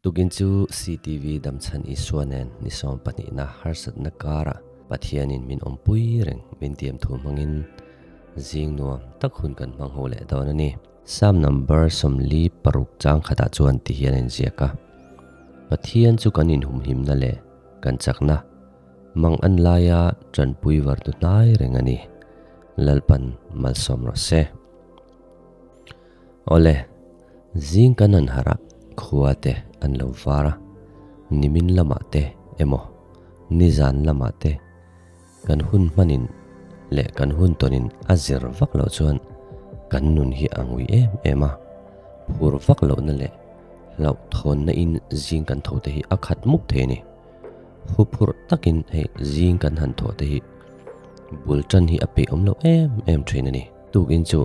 Tukin chu CTV Damchhan Isua nen ni 12na harsatna karah Pathianin min awmpui reng min tiam thu hmangin zing nuam tak hun kan hmang ho leh dawn a ni. Psalm number 46 chang khatah chuan ti hian a inziak a, Pathian chu kan inhumhimna leh kan chakna mang an laia tanpui vartu hnai reng a ni. Lalpan malsawm rawh se. Awle, zing kan han harh a, khua te an lo var a, nimin lamah te emaw nizan lamah te kan hun hmanin leh kan hun tawnin a zir vak loh chuan kan nun hi a ngui em em a, phur vak lohna leh hlauhthawnna in zing kan tho te hi a khat mup thei a ni. Huphurh takin hei zing kan han thawh te hi bul tan hi a peih awm loh em em thin a ni. Tukin chu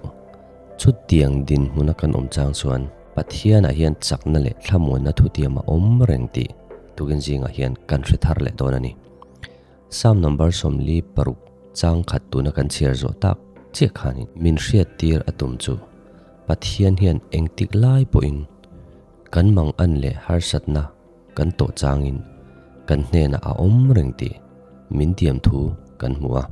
chutiang dinhmuna kan awm chang chuan Pathianah hian chakna leh thlamuanna thutiam a awm reng tih tukin zingah hian kan hre thar leh dawn a ni. Psalm number 46 chang khat tuna kan chhiar zawh tak chiah khanin min hriat tir a tum chu Pathian hian engtik lai pawhin kan mangan leh harsatna kan tawh changin kan hnenah a awm reng tih min tiam thu kan hmu a.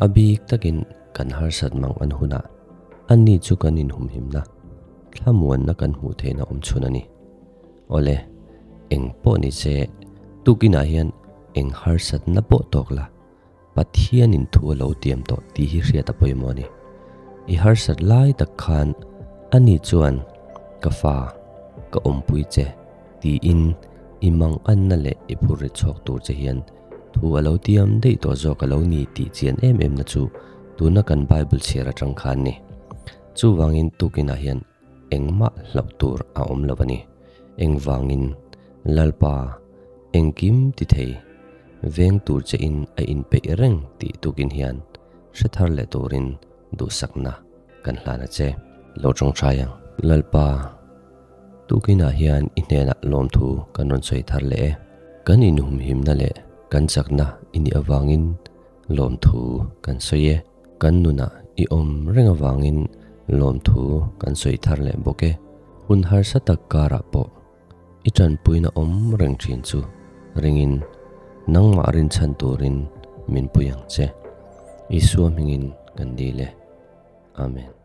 A bik takin kan harsat mang an hunah anni chu kan inhumhimna, thlamuanna kan hmuh theihna awm chhun a ni. Awle, eng pawh ni se tukinah hian eng harsatna pawh tawk la, Pathianin thu a lo tiam tawh tih hi hriat a pawimawh a ni. I harsat lai tak khan ani chuan ka fa, ka awmpui che tiin i manganna leh i phurrit chhuak tur che hian thu a lo tiam daih tawh zawk a lo ni tih chian em em na chu tuna kan Bible chhiar atang khan ni. Chuvangin tukinah hian engmah hlauh tur a awm lo a ni. Engvangin Lalpa engkim ti thei veng tur che in a inpeih reng tih tukin hian hre thar leh turin duhsakna kan hlan a che. Lo tawngtai ang. Lalpa, tukinah hian i hnenah lawmthu kan rawn sawi thar leh e. Kan inhumhimna leh kan chakna i nih avangin lawmthu kan sawi e. Kan nunah i awm reng avangin lawmthu kan sawi thar leh bawk e. Hun harsa tak karah pawh i tanpuina awm reng thin chu ringin nangmah rinchhan turin min pui ang che. Isua hmingin kan dil e. Amen.